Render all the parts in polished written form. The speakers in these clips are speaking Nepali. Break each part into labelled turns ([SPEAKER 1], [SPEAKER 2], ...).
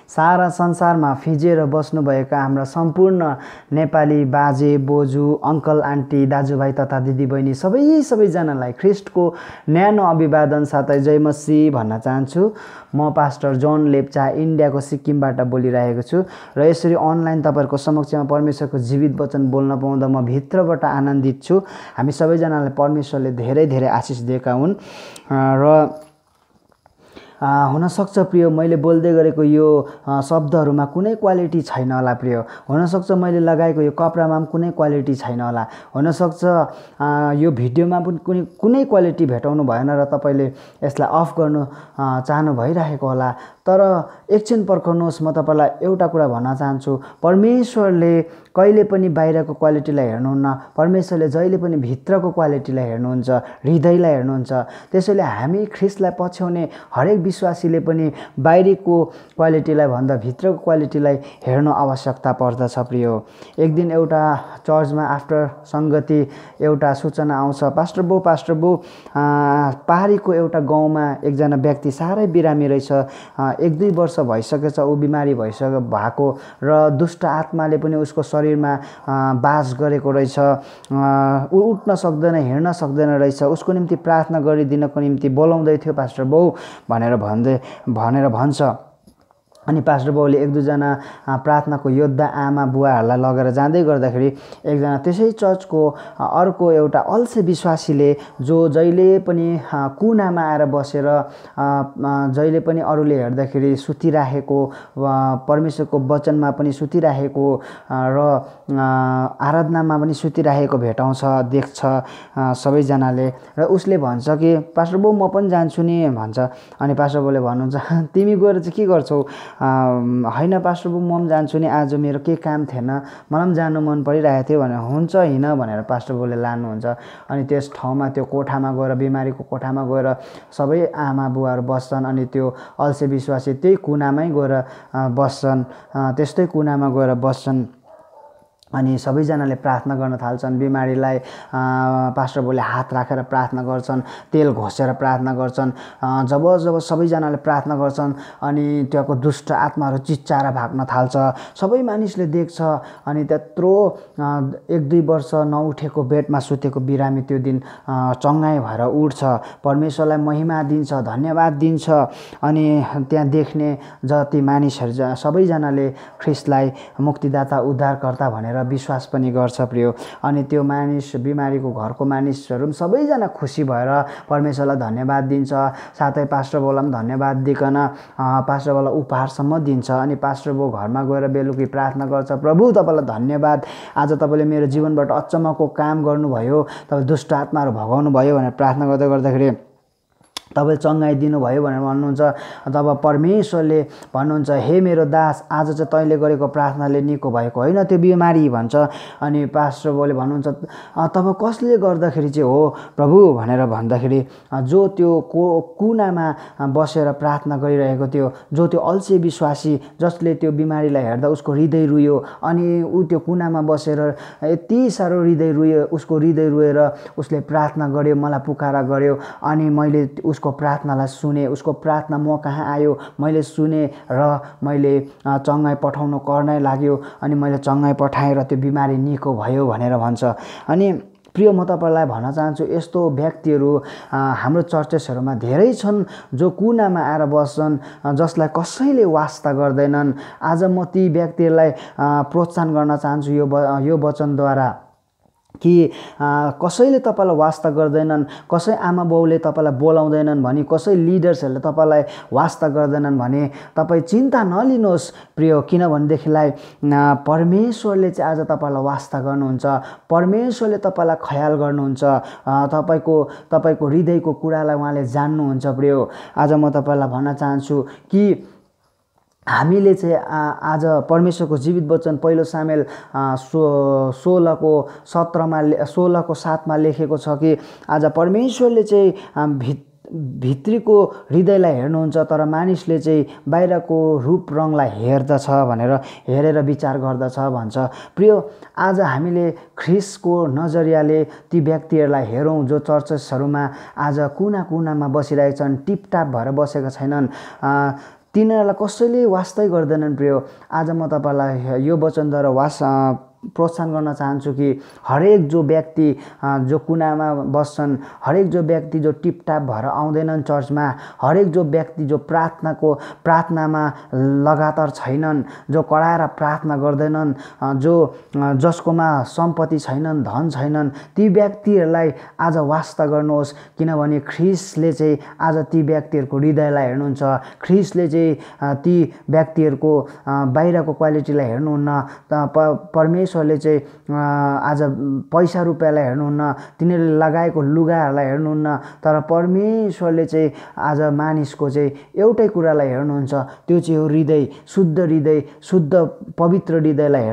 [SPEAKER 1] सारा संसारमा फिजिएर बस्नुभएका हाम्रा सम्पूर्ण नेपाली बाजे बोजू अङ्कल आन्टी दाजुभाइ तथा दिदीबहिनी सबैजनालाई ख्रिस्टको न्यानो अभिवादन साथै जय मसीह भन्न चाहन्छु। म पास्टर जोन लेप्चा इन्डियाको सिक्किमबाट बोलिरहेको छु र यसरी अनलाइन तपाईँहरूको समक्षमा परमेश्वरको जीवित वचन बोल्न पाउँदा म भित्रबाट आनन्दित छु। हामी सबैजनालाई परमेश्वरले धेरै धेरै आशिष दिएका हुन् र हुनसक्छ प्रिय मैले बोल्दै गरेको यो शब्दहरूमा कुनै क्वालिटी छैन होला प्रिय। हुनसक्छ मैले लगाएको यो कपडामा पनि कुनै क्वालिटी छैन होला। हुनसक्छ यो भिडियोमा पनि कुनै क्वालिटी भेटाउनु भएन र तपाईँले यसलाई अफ गर्नु चाहनु भइरहेको होला। तर एकछिन पर्खनुहोस्, म तपाईँलाई एउटा कुरा भन्न चाहन्छु। परमेश्वरले कहिले पनि बाहिरको क्वालिटीलाई हेर्नुहुन्न, परमेश्वरले जहिले पनि भित्रको क्वालिटीलाई हेर्नुहुन्छ, हृदयलाई हेर्नुहुन्छ। त्यसैले हामी ख्रिस्टलाई पछ्याउने हरेक विश्वासीले पनि बाहिरको क्वालिटीलाई भन्दा भित्रको क्वालिटीलाई हेर्नु आवश्यकता पर्दछ प्रिय। एक दिन एउटा चर्चमा आफ्टर सङ्गति एउटा सूचना आउँछ, पास्टर बो पहाडीको एउटा गाउँमा एकजना व्यक्ति साह्रै बिरामी रहेछ, 1-2 वर्ष भइसकेछ ऊ बिमारी भएको र दुष्ट आत्माले पनि उसको शरीरमा बास गरेको रहेछ। ऊ उठ्न सक्दैन, हिँड्न सक्दैन रहेछ। उसको निम्ति प्रार्थना गरिदिनको निम्ति बोलाउँदै थियो पास्टर बाउ भनेर भन्छ। अनि पास्टर बाउले 1-2 जना प्रार्थनाको योद्धा आमा बुवाहरूलाई लगेर जाँदै गर्दाखेरि एकजना त्यसै चर्चको अर्को एउटा अल्छे विश्वासीले जो जहिले पनि कुनामा आएर बसेर जहिले पनि अरूले हेर्दाखेरि सुतिराखेको, परमेश्वरको वचनमा पनि सुतिराखेको र आराधनामा पनि सुतिराखेको भेटाउँछ, देख्छ सबैजनाले। र उसले भन्छ कि पास्टर बाउ म पनि जान्छु नि भन्छ। अनि पास्टर बाउले भन्नुहुन्छ तिमी गएर चाहिँ के गर्छौ? होइन पास्टर बाउ म पनि जान्छु नि, आज मेरो केही काम थिएन, मलाई पनि जानु मन परिरहेको थियो भनेर। हुन्छ हिँड भनेर पास्टर बाउले लानुहुन्छ। अनि त्यस ठाउँमा त्यो कोठामा गएर, बिमारीको कोठामा गएर सबै आमा बुवाहरू बस्छन्। अनि त्यो अल्छे विश्वासी त्यही कुनामै गएर बस्छन्, त्यस्तै कुनामा गएर बस्छन्। अनि सबैजनाले प्रार्थना गर्न थाल्छन्। बिमारीलाई पास्टर बाउले हात राखेर प्रार्थना गर्छन्, तेल घोसेर प्रार्थना गर्छन्। जब सबैजनाले प्रार्थना गर्छन् अनि त्यहाँको दुष्ट आत्माहरू चिच्चाएर भाग्न थाल्छ। सबै मानिसले देख्छ। अनि त्यत्रो 1-2 वर्ष नउठेको बेडमा सुतेको बिरामी त्यो दिन चङ्गाई भएर उठ्छ, परमेश्वरलाई महिमा दिन्छ, धन्यवाद दिन्छ। अनि त्यहाँ देख्ने जति मानिसहरू सबैजनाले ख्रिस्टलाई मुक्तिदाता उद्धारकर्ता भनेर विश्वास पनि गर्छ प्रिय। अनि त्यो मानिस, बिमारीको घरको मानिसहरू पनि सबैजना खुसी भएर परमेश्वरलाई धन्यवाद दिन्छ। साथै पास्टर बाउलाई पनि धन्यवाद दिकन पास्टर बाउलाई उपहारसम्म दिन्छ। अनि पास्टर बाउ घरमा गएर बेलुकी प्रार्थना गर्छ, प्रभु तपाईँलाई धन्यवाद, आज तपाईँले मेरो जीवनबाट अचम्मको काम गर्नुभयो, तपाईँ दुष्ट आत्माहरू भगाउनु भयो भनेर प्रार्थना गर्दाखेरि तपाईँ चङ्गाई दिनुभयो भनेर भन्नुहुन्छ। तब परमेश्वरले भन्नुहुन्छ हे मेरो दास, आज चाहिँ तैँले गरेको प्रार्थनाले निको भएको होइन त्यो बिमारी भन्छ। अनि पास्टर बाउले भन्नुहुन्छ तब कसले गर्दाखेरि चाहिँ हो प्रभु भनेर भन्दाखेरि जो त्यो कुनामा बसेर प्रार्थना गरिरहेको थियो, जो त्यो अल्छे विश्वासी जसले त्यो बिमारीलाई हेर्दा उसको हृदय रुयो। अनि ऊ त्यो कुनामा बसेर यति साह्रो हृदय रुयो, उसको हृदय रोएर उसले प्रार्थना गर्यो, मलाई पुकारा गर्यो। अनि मैले उसको प्रार्थनालाई सुने, उसको प्रार्थना म कहाँ आयो, मैले सुने र मैले चङ्गाई पठाउनु कर्नै लाग्यो। अनि मैले चङ्गाई पठाएर त्यो बिमारी निको भयो भनेर भन्छ। अनि प्रिय म तपाईँलाई भन्न चाहन्छु यस्तो व्यक्तिहरू हाम्रो चर्चेसहरूमा धेरै छन् जो कुनामा आएर बस्छन्, जसलाई कसैले वास्ता गर्दैनन्। आज म ती व्यक्तिहरूलाई प्रोत्साहन गर्न चाहन्छु यो वचनद्वारा कि कसैले तपाईँलाई वास्ता गर्दैनन्, कसै आमा बाउले तपाईँलाई बोलाउँदैनन् भने, कसै लिडर्सहरूले तपाईँलाई वास्ता गर्दैनन् भने तपाईँ चिन्ता नलिनुहोस् प्रिय। किनभनेदेखिलाई परमेश्वरले चाहिँ आज तपाईँलाई वास्ता गर्नुहुन्छ, परमेश्वरले तपाईँलाई ख्याल गर्नुहुन्छ, तपाईँको हृदयको कुरालाई उहाँले जान्नुहुन्छ प्रिय। आज म तपाईँलाई भन्न चाहन्छु कि हामीले चाहिँ आज परमेश्वरको जीवित वचन पहिलो सामेल 16को 7मा लेखेको छ कि आज परमेश्वरले चाहिँ भित्रीको हृदयलाई हेर्नुहुन्छ, तर मानिसले चाहिँ बाहिरको रूप रङलाई हेर्दछ भनेर हेरेर विचार गर्दछ भन्छ। प्रिय, आज हामीले ख्रिस्टको नजरियाले ती व्यक्तिहरूलाई हेरौँ जो चर्चेसहरूमा आज कुना कुनामा बसिरहेछन्, टिपटाप भएर बसेका छैनन्। तिनीहरूलाई कसैले वास्तै गर्दैनन् प्रिय। आज म तपाईँलाई यो वचनद्वारा प्रोत्साहन गर्न चाहन्छु कि हरेक जो व्यक्ति जो कुनामा बस्छन्, हरेक जो व्यक्ति जो टिपटाप भएर आउँदैनन् चर्चमा, हरेक जो व्यक्ति जो प्रार्थनामा लगातार छैनन्, जो कराएर प्रार्थना गर्दैनन्, जसकोमा सम्पत्ति छैनन्, धन छैनन्, ती व्यक्तिहरूलाई आज वास्ता गर्नुहोस्। किनभने ख्रिस्टले चाहिँ आज ती व्यक्तिहरूको हृदयलाई हेर्नुहुन्छ। ख्रिस्टले चाहिँ ती व्यक्तिहरूको बाहिरको क्वालिटीलाई हेर्नुहुन्न। परमेश्वरले चाहिँ आज पैसा रुपियाँलाई हेर्नुहुन्न, तिनीहरूले लगाएको लुगाहरूलाई हेर्नुहुन्न, तर परमेश्वरले चाहिँ आज मानिसको चाहिँ एउटै कुरालाई हेर्नुहुन्छ, त्यो चाहिँ हो हृदय, शुद्ध पवित्र हृदयलाई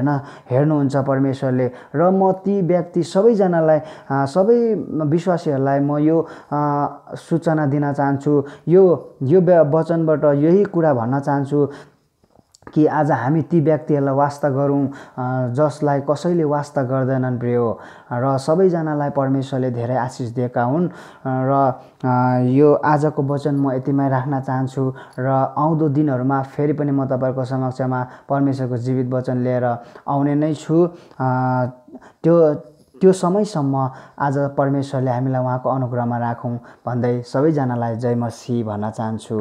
[SPEAKER 1] हेर्नुहुन्छ परमेश्वरले। र म ती व्यक्ति सबैजनालाई, सबै विश्वासीहरूलाई म यो सूचना दिन चाहन्छु, यो वचनबाट यही कुरा भन्न चाहन्छु कि आज हामी ती व्यक्तिहरूलाई वास्ता गरौँ जसलाई कसैले वास्ता गर्दैनन् प्रियो। र सबैजनालाई परमेश्वरले धेरै आशिष दिएका हुन्। र यो आजको वचन म यतिमै राख्न चाहन्छु र आउँदो दिनहरूमा फेरि पनि म तपाईँहरूको समक्षमा परमेश्वरको जीवित वचन लिएर आउने नै छु। त्यो समयसम्म आज परमेश्वरले हामीलाई उहाँको अनुग्रहमा राखौँ भन्दै सबैजनालाई जय मसीह भन्न चाहन्छु।